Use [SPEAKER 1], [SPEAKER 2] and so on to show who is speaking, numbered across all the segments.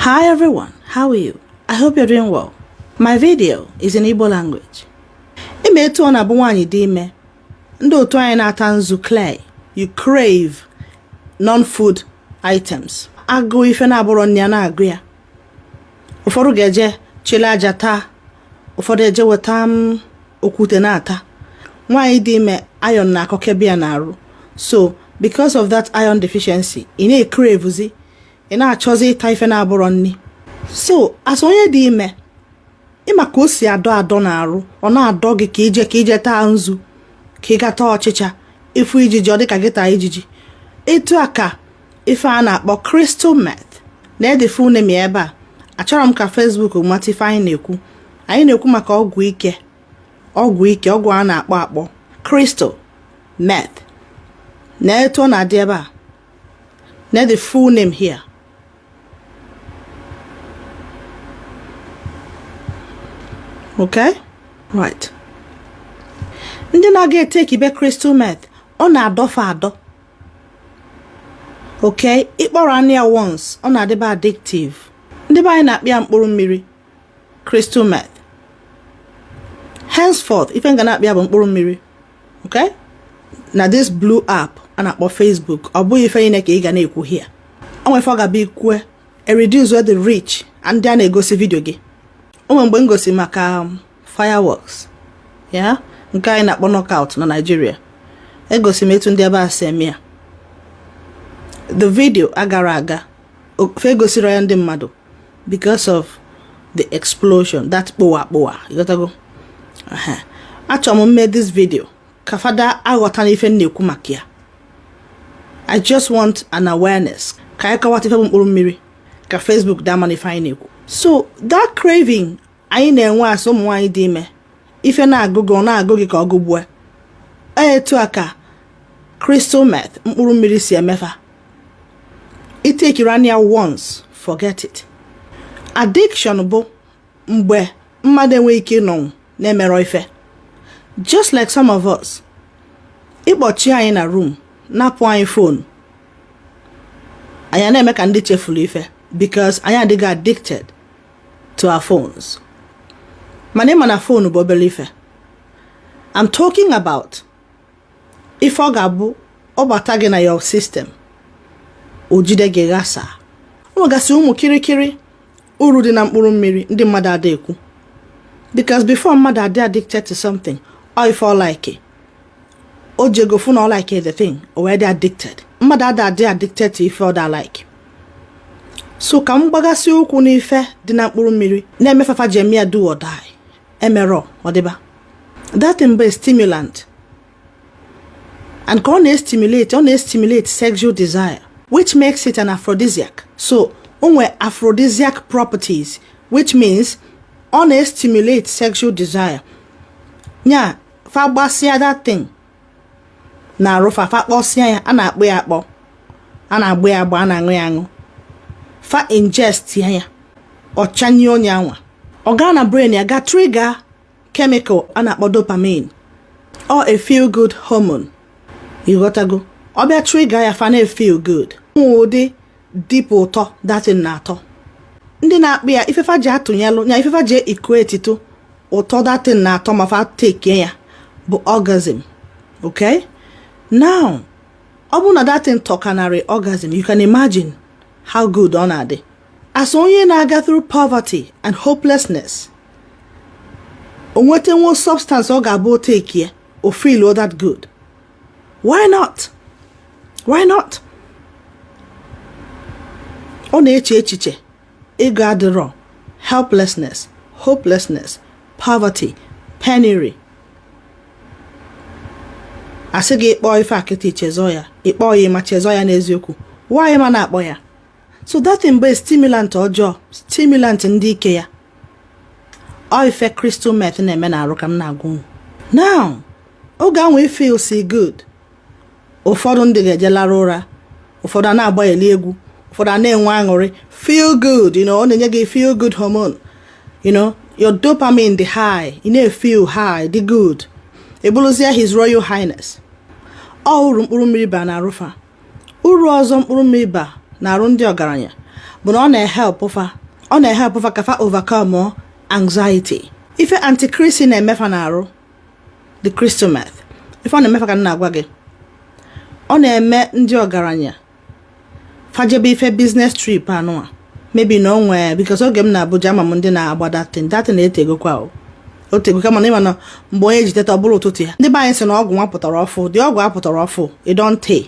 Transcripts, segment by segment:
[SPEAKER 1] Hi everyone, how are you? I hope you're doing well. My video is in Igbo language. Ị ma etu ọ na-abụ nwaanyị dị ime, ndị otu anyị na-ata nzu clay, you crave non-food items. Agụụ ife na-abụrọ nni a na-agụ ya. Ụfọdụ ga-eje chịlị aja taa, ụfọdụ eje weta m okwute na-ata. Nwaanyị dị ime iron na-akọkebe ya n'arụ. So because of that iron deficiency, ị na-ecravezi, ị na-achọzi ịta ife na-abụrọ nni. So as onye dị ime, ị ma ka o si adọ adọ n'arụ, ọ na-adọ gị ka ije taa nzu, ka ị ga taa ọchịcha, ịfụ ijiji ọ dị ka gị taa ijiji. Etu a ka ife a na-akpọ crystal meth na-ede full name ya ebe a. Achọrọ m ka Facebook mata ife anyị na-ekwu. Anyị na-ekwu maka ọgwụ ike, ọgwụ ike, ọgwụ a na-akpọ akpọ crystal meth. Na etu ọ na-adị ebe a. Na the full name here. Okay? Right. Ndị na-aga etekibe crystal meth, ọ na-adọfe adọ. Okay? Ịkpọrọ anụ ya once, ọ na-adịba addictive. Ndị be anyị na-akpọ ya mkpụrụ mmiri, crystal meth. Henceforth, ife m ga na-akpọ ya bụ mkpụrụ mmiri. Okay? Na this blue app a na-akpọ Facebook, ọ bụghị ife niile ka ị ga na-ekwu here. O nwere ife ọ ga-abịa ikwue, e reduce the reach ndị a na-egosi video gị. O nwere mgbe m gosi maka fireworks, ya nke anyị na-akpọ knockout na Nigeria. Egosi m etu ndị ebe a si eme ya. The video agara aga, fe gosiri ya ndị mmadụ because of the explosion, that kpowa kpowa, ịghọtago? Achọrọ m mme this video ka fada aghọta n'ife m na-ekwu maka ya. I just want an awareness ka anyị kọwata ife bụ mkpụrụ mmiri ka Facebook dama n'ife anyị na-ekwu. So that craving anyị na-enwe asị ụmụ nwaanyị dị ime, ife na-agụ gị, ọ na-agụ gị ka ọ gụgbue. Etu a ka crystal meth, mkpụrụ mmiri, si emefa. Itekiri anya once, forget it. Addiction bụ mgbe mmadụ enweghị ike ịnọnwụ na-emerọ ife. Just like some of us, ịkpọchi anyị na room, napụ anyị phone, anyị na-eme ka ndị chefuru ife because anyị adịghị addicted to our phones. Mana ịma na phone bụ obere ife. I'm talking about ife ọ ga-abụ ọ bata gị na your system, o jide gị ghasa. O nwegasị ụmụ kirikiri uru dị na mkpụrụ mmiri ndị mmadụ ada ekwu, because before mmadụ adị addicted to something, ọ ife ọ like, o jego fụ na ọ like the thing, o wee dị addicted. Mmadụ ada adị addicted to ife ọ da like. So ka m gbagasị ụkwụ n'ife dị na mkpụrụ mmiri na-emefafa ji eme ya do or die, emerọ ọdịba. That thing bụ stimulant, and ka ọ na-estimulate, ọ na-estimulate sexual desire, which makes it an aphrodisiac. So o nwere aphrodisiac properties, which means ọ na-estimulate sexual desire. Nya fa gbasịa that thing na arụfa, fa kpọsịa ya, a na-akpọ ya akpọ, a na-agba ya agba, a na-aṅụ ya aṅụ, fa ingest ya, ya ọchanye onye anwa, ọ gaa na brain ya, ga trigger chemical a na-akpọ dopamine or a feel good hormone. Ịghọtago? Ọ bịa trigger ya, fa na-feel good. Ụdị deep ụtọ that thing na-atọ, ndị na-akpị ya ifefa ji atụnyelụ ya, ifefa ji equate to ụtọ that thing na-atọ ma fa take ya bụ orgasm. Okay, now ọ bụrụ na that thing tọkanarị orgasm, you can imagine how good ọ na-adị. As onye na-aga through poverty and hopelessness, o nweta nwo substance ọ ga-abụ take ya, o feel that good. Why not? Why not? Ọ na-eche echiche ego adịrọ, helplessness, hopelessness, poverty, penury. Asị gị kpọọ ife akịta, ichezọ ya, ịkpọọ ya ma chezọ ya. N'eziokwu, nwaanyị ma na-akpọ ya. So that thing bụ stimulant ọjọọ, stimulant ndị ike ya. Ọ ife crystal meth na-eme na-arụ ka m na-agwa unu now. Oge ahụ feel si good, ụfọdụ ndị ga-eje lara ụra, ụfọdụ a na-agbagheli egwu, ụfọdụ a na-enwe aṅụrị, feel good. Ọ na-enye gị feel good hormone. Your dopamine dị high, ị na-feel high, dị good, ebuluzie His Royal Highness. Ọ uru mkpụrụ mmiri ba na-arụfa. Uru ọzọ mkpụrụ mmiri ba na-arụ ndị ọgaranya Bụ na ọ na-ehelp fa, ọ na-ehelp fa ka fa overcome anxiety. Ife antichrist na-emefa na-arụ, the crystal meth, ife ọ na-emefa ka m na-agwa gị. Ọ na-eme ndị ọgaranya fajebe ife business trip anụa, maybe na o nwee, because oge m na Abuja, ama m ndị na-agba datin datin etegokwa o otego, kama na ịma na mgbe onye ji teta, ọ bụrụ ụtụtụ ya. Ndị be anyị sị na ọgwụ nwa pụtara ọfụ dị, ọgwụ apụtara ọfụ, ịdọnte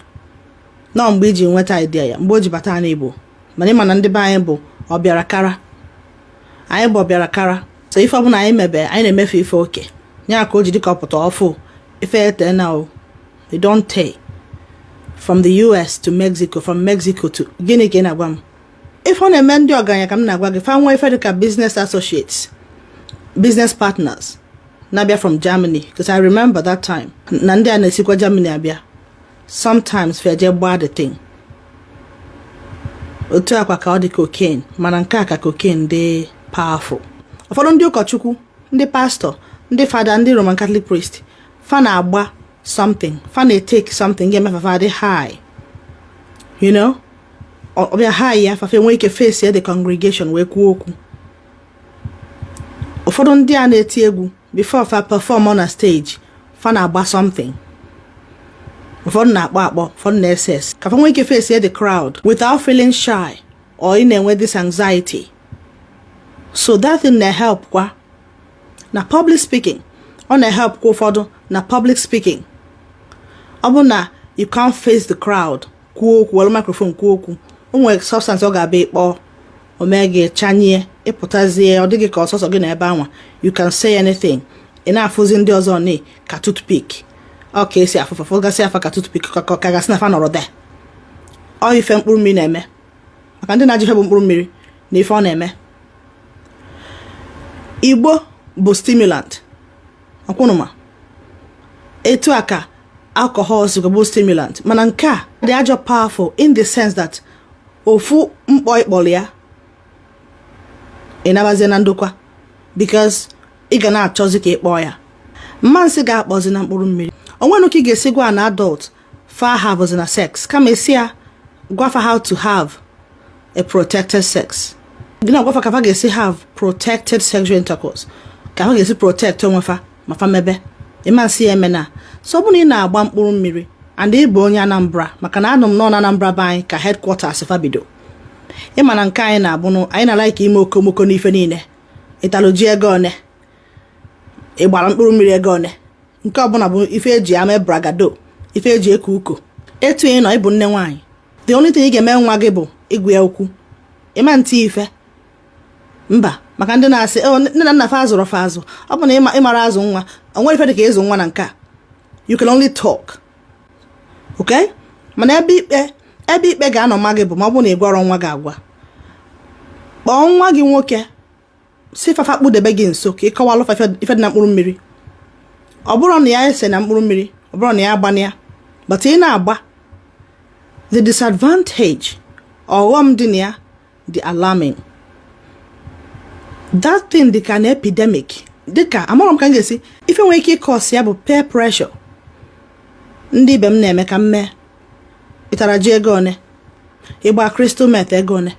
[SPEAKER 1] nọ mgbe iji nweta idea ya, mgbe o ji bata n'Igbo. Mana ịma na ndị be anyị bụ ọbịara kara, anyị bụ ọbịara kara. So ife ọbụla anyị mebe, anyị na-emefu ife oke ya ka o ji dị ka ọ pụta ọfụ. Ife ete na o idonte from the US to Mexico, from Mexico to gịnị ka ị na-agwa m. Ife ọ na-eme ndị ọgaranya ka m na-agwa gị. Fa nwee ife dịka business associates, business partners na-abịa from Germany, because I remember that time na ndị a na-esikwa Germany abịa sometimes, feje gbaa the thing. Otu akwa ka ọ dị cocaine, mana nke a ka cocaine dị powerful. Ụfọdụ ndị ụkọchukwu, ndị pastọ, ndị fada, ndị Roman Catholic priest, fa na-agba something, fa na-etake something ga-eme fa dị high. Ọ bịa high ya, fafe nwee ike face the congregation wee kwuo okwu. Ụfọdụ ndị a na-eti egwu, before fa perform on a stage, fa na-agba something. Ụfọdụ na-akpọ akpọ, ụfọdụ na-ese ese, ka fa nwee ike face the crowd without feeling shy or ị na-enwe this anxiety. So that thing na-help kwa na public speaking. Ọ na-help kwa ụfọdụ na public speaking. Ọ bụ na you can't face the crowd kwuo okwu, were microphone kwuo okwu, o nwere substance ọ ga-abịa ịkpọ, o mee gị chanye, ịpụtazie, ọ dịghị ka ọsọsọ gị na ebe anwa. You can say anything. Ị na-afụzi ndị ọzọ ni ka toothpick. Ọ ka esi afụfa fụgasị afa ka toothpick, ka gasị na fa nọrọ de. Ọ ife mkpụrụ mmiri na-eme maka ndị na-ajụ ife bụ mkpụrụ mmiri na ife ọ na-eme. Igbo bụ stimulant ọkwụnụma, etu a ka alcohol sikwa bụ stimulant, mana nke a dị ajọ powerful in the sense that ofu mkpọ ịkpọrọ ya, ị nabazie na ndokwa, because ị ga na-achọzi ka ị kpọọ ya. Mmansị ga-akpọzi na mkpụrụ mmiri onwenu ka ị ga-esi gwa na adult fa have na sex, kama esi ya gwafa how to have a protected sex. Gị na-agwafa ka fa ga-esi have protected sexual intercourse, ka fa ga-esi protect onwe fa ma fa mebe. Ịma nsị ya eme na so ọ bụrụ na ị na-agba mkpụrụ mmiri and ị bụ onye Anambra, maka na anụ m nọ na Anambra be anyị ka headquarters fa bido. Ịma na nke anyị na-abụnụ, anyị na-like ime okomoko n'ife niile. Ịtalụ ji ego one, ị gbara mkpụrụ mmiri ego one, nke ọbụla bụ ife eji ame bragado, ife eji eke uko. Etu ị nọ, ịbụ nne nwaanyị, the only thing ị ga-eme nwa gị bụ ịgụ ya okwu, ịma ntị ife mba. Maka ndị na-asị, "Oh, nne na nna fa azụrụ fa azụ," ọ bụ na ịmara azụ nwa, o nwere ife dị ka ịzụ nwa na nke a. You can only talk, okay? Mana ebe ikpe ga-anọ ma gị bụ ma ọ bụrụ na ị gwarọ nwa gị agwa. Kpọọ nwa gị nwoke, si fafa kpụdebe gị nso ka ị kọwalụ fa ife dị na mkpụrụ mmiri. Ọ bụrụ na ya ese na mkpụrụ mmiri, ọ bụrụ na ya agbana ya, but ị na-agba, the disadvantage, ọghọm dị na ya dị alarming. That thing dị ka na epidemic, dịka amarọ m ka m ga-esi. Ife nwere ike ịcause ya bụ peer pressure. Ndị ibe m na-eme, ka m mee. Ịtara ji ego one, ịgba crystal meth ego one,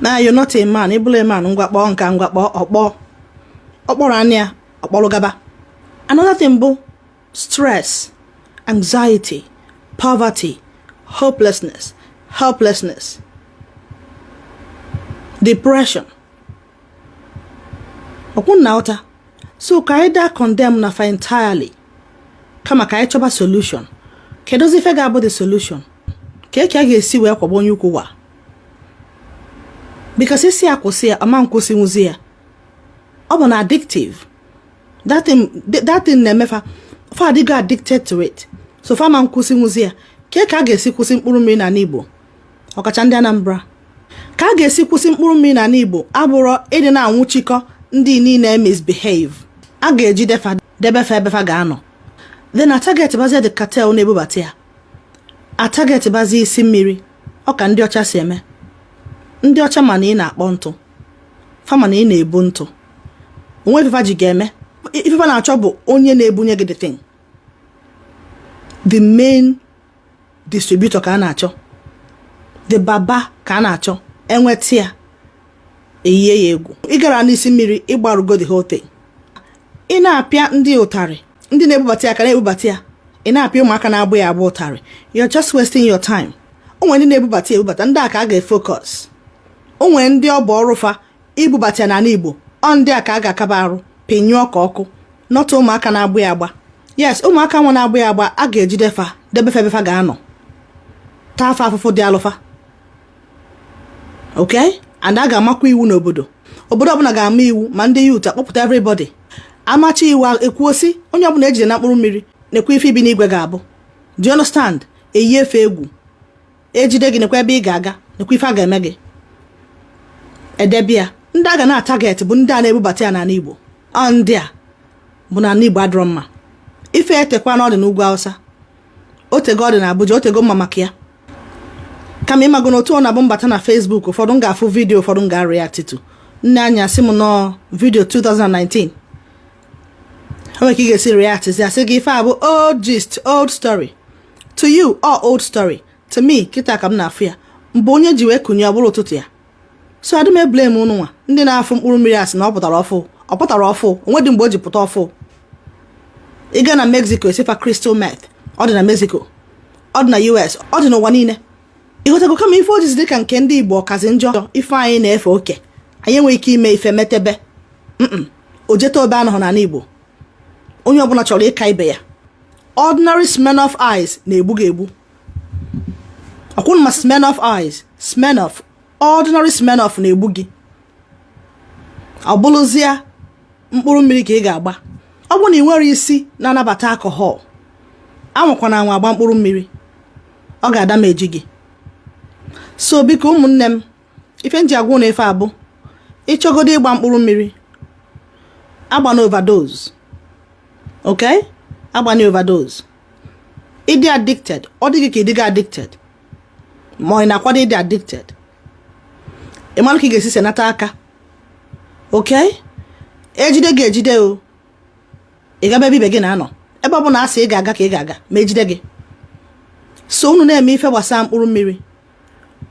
[SPEAKER 1] na you're not a man. Ịbụla a man, ngwa kpọọ nka, ngwa kpọọ ọkpọ, ọkpọrọ anya ya, ọkpọrọ gaba. Another thing bụ stress, anxiety, poverty, hopelessness, helplessness, depression. Ọkwụ na ụta. So ka anyị daa condemn na fa entirely, kama ka anyị chọba solution. Kedụzi ife ga-abụ the solution? Ka a ga-esi wee kwagba onye ukwu wa? Because isi ya kwụsị ya, ọma nkwụsịnwuzi ya. Ọ bụ na addictive, that thing na-emefa, fa adịgo addicted to it, so fa ma nkwụsịnwuzi ya. Ka a ga-esi kwụsị mkpụrụ mmiri n'ala Igbo, ọkacha ndị Anambra? Ka a ga-esi kwụsị mkpụrụ mmiri n'ala Igbo abụrọ ịdị na-anwụchikọ ndị niile misbehave. A ga-ejide fa, debe fa ebe fa ga-anọ, then atarget bazie the cartel na-ebubata ya, atarget bazie isi mmiri. Ọ ka ndị ọcha si eme. Ndị ọcha ma na ị na-akpọ ntụ, fama na ị na-ebu ntụ onwe. Ifefa ji ga-eme ifefa na-achọ bụ onye na-ebunye gị the thing, the main distributor ka a na-achọ, the baba ka a na-achọ. Ka a na-achọ enweta ya, eyie ya egwu. Ị gara n'isi mmiri, ịgbarugo the whole thing. Ị na-apịa ndị ụtarị, ndị na-ebubata ya ka na-ebubata ya. Ị na-apịa ụmụaka na-agbụ ya agba ụtarị, you're just wasting your time. O nwere ndị na-ebubata ya ebubata, ndị a ka a ga-efocus. O nwere ndị ọ bụ ọrụ fa ibubata ya n'ala Igbo. Ọ ndị a ka a ga-akaba arụ pịnyụọ ka ọkụ, not ụmụaka na-agbụ ya agba. Yes, ụmụaka nwa na-agbụ ya agba, a ga-ejide fa, debe fa ebe fa ga-anọ taa afa afụfụ dị alụfa. Okay, and a ga-amakwa iwu n'obodo. Obodo ọbụla ga-ama iwu, ma ndị youth akpọpụta everybody, amachi iwu, ekwuosi onye ọbụla ejide na mkpụrụ mmiri nekwa ife ibi n'igwe ga-abụ. Do you understand? Eyi efe egwu, ejide gị, nekwa ebe ị ga-aga, nekwa ife a ga-eme gị, edebe ya. Ndị a ga na-atarget bụ ndị a na-ebubata ya n'ala Igbo. Ọ ndị a bụ na ala Igbo adịrọ mma. Ife etekwa na ọ dị n'ugwu Awụsa, otego ọ dị na Abuja, otego mma maka ya. Kama ịmago na otu ọ na-abụ mbata na Facebook, ụfọdụ m ga-afụ video, ụfọdụ m ga-react to. Nne anya sị m nọọ video 2019, o nwere ka ị ga-esi react si asị gị ife a bụ old gist, old story to you or old story to me. Kịta ka m na-afụ ya mgbe onye ji wee kunye ọ bụrụ ụtụtụ ya. So adị m eblame unu nwa ndị na-afụ mkpụrụ mmiri asị na ọ pụtara ọfụ. Ọ pụtara ọfụ, onwedị mgbe o ji pụta ọfụ. Ị gaa na Mexico, esifa crystal meth. Ọ dị na Mexico, ọ dị na US, ọ dị n'ụwa niile. Ịghọtago? Kama ife ojizi dị ka nke ndị Igbo ọkazi njọ. Ife anyị na-efe oke, anyị enweghị ike ime ife metebe ojete obe anọghị n'ala Igbo. Onye ọbụla chọrọ ịka ibe ya. Ordinary Smirnoff Ice na-egbu gị egbu. Ọkwụnụ ma Smirnoff Ice, Smirnoff, ordinary Smirnoff na-egbu gị. Ọ bụrụzie mkpụrụ mmiri ka ị ga-agba. Ọ bụrụ na ị nwere isi na-anabata alcohol, anwakwana anwa agba mkpụrụ mmiri, ọ ga-adameji gị. So biko, ụmụnne m, ife m ji agwa ụnụ ife abụ, ịchọgodo ịgba mkpụrụ mmiri, agba na overdose. Okay, agba na overdose. Ịdị addicted, ọ dịghị ka ịdịga addicted, ma ị na-akwado ịdị addicted, ị mara ka ị ga-esi senata aka. Okay, ejide gị, ejide o, ị gaba ebe ibe gị na-anọ, ebe ọ bụ na asị ị ga-aga ka ị ga-aga ma ejide gị. So unu na-eme ife gbasara mkpụrụ mmiri,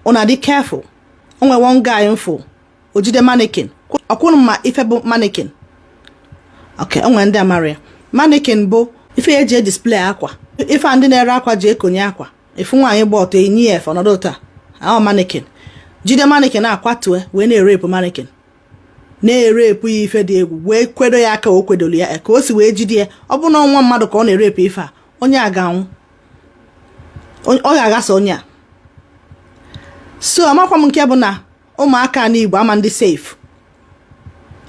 [SPEAKER 1] unu adị careful. O nwere one guy mfụ o jide mannequin. Ọkwụrụ ma ife bụ mannequin? Okay, o nwere ndị amara ya. Mannequin bụ ife eji e display akwa, ife a ndị na-ere akwa ji ekonye akwa. Ifu nwaanyị gba ọtọ, enyi ya efe ọnọdụ taa, ahụ mannequin. Jide mannequin akwatue wee na-erepụ mannequin, na-erepụ ya ife dị egwu, wee kwedo ya aka. O kwedolu ya ka o si wee jide ya. Ọ bụ na ọnwa mmadụ ka ọ na-erepụ ife a, onye a ga-anwụ, ọ ga-aghasa onye a. So amakwa m nke bụ na ụmụaka n'Igbo ama ndị safe.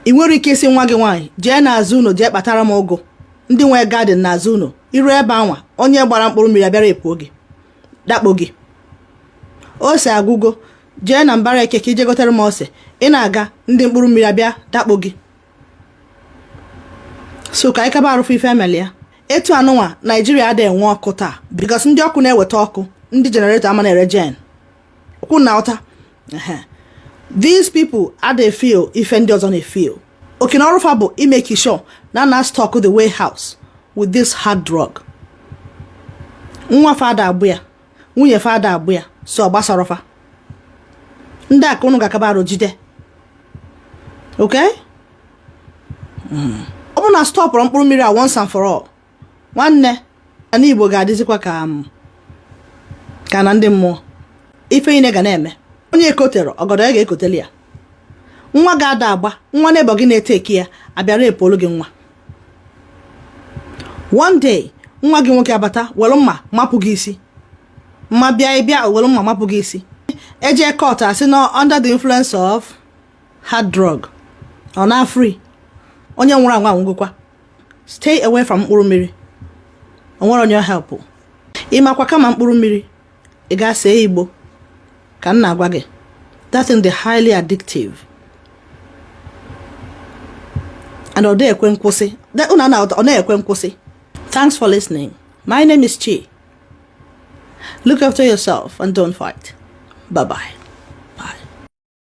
[SPEAKER 1] Ị nwere ike isi nwa gị nwaanyị jee n'azụ ụlọ, jee kpatara m ụgụ, ndị nwe garden n'azụ ụlọ. Iru ebe anwa, onye gbara mkpụrụ mmiri abịara epuo gị, dakpo gị. Ose agwụgo, jee na mbara eke ka ije gotere m ose. Ị na-aga, ndị mkpụrụ mmiri abịa dakpo gị. So ka anyị kaba arụfụ ife emeli ya. Etu anụnwa Naijiria adịghị enwe ọkụ taa because ndị ọkụ na-eweta ọkụ, ndị generator ama na-ere gen kwụ na ụta. These people adịghị feel ife ndị ọzọ na-efeel. Oke na ọrụ fa bụ imake sure na na stock the warehouse with this hard drug. Nwa fada agbụ ya, nwunye fada agbụ ya, so ọ gbasara fa. Ndị a ka unu ga-akaba arụ jide. Okay, ọ bụrụ na stopụrụ mkpụrụ mmiri a once and for all, nwanne, ala Igbo ga-adịzikwa ka na ndị mmụọ. Ife niile ga na-eme, onye ekotere ọgọdọ ya ga-ekoteli ya. Nwa ga-ada agba, nwa neighbour gị na-ete eke ya abịara epolu gị nwa. One day, nwa gị nwoke abata were mma mapụ gị isi. Mma bịa, ịbịa were mma mapụ gị isi. Eje court, asị na under the influence of hard drug. Ọ na free. Onye nwụrụ anwụ anwụgokwa. Stay away from mkpụrụ mmiri. O nwere onye help ịmakwa. Kama mkpụrụ mmiri, ị ga-ase igbo ka m na-agwa gị. That thing dị highly addictive and ọ na-ekwe nkwụsị. Ọ na-ekwe nkwụsị. Thanks for listening. My name is Chi. Look after yourself and don't fight. Bye bye.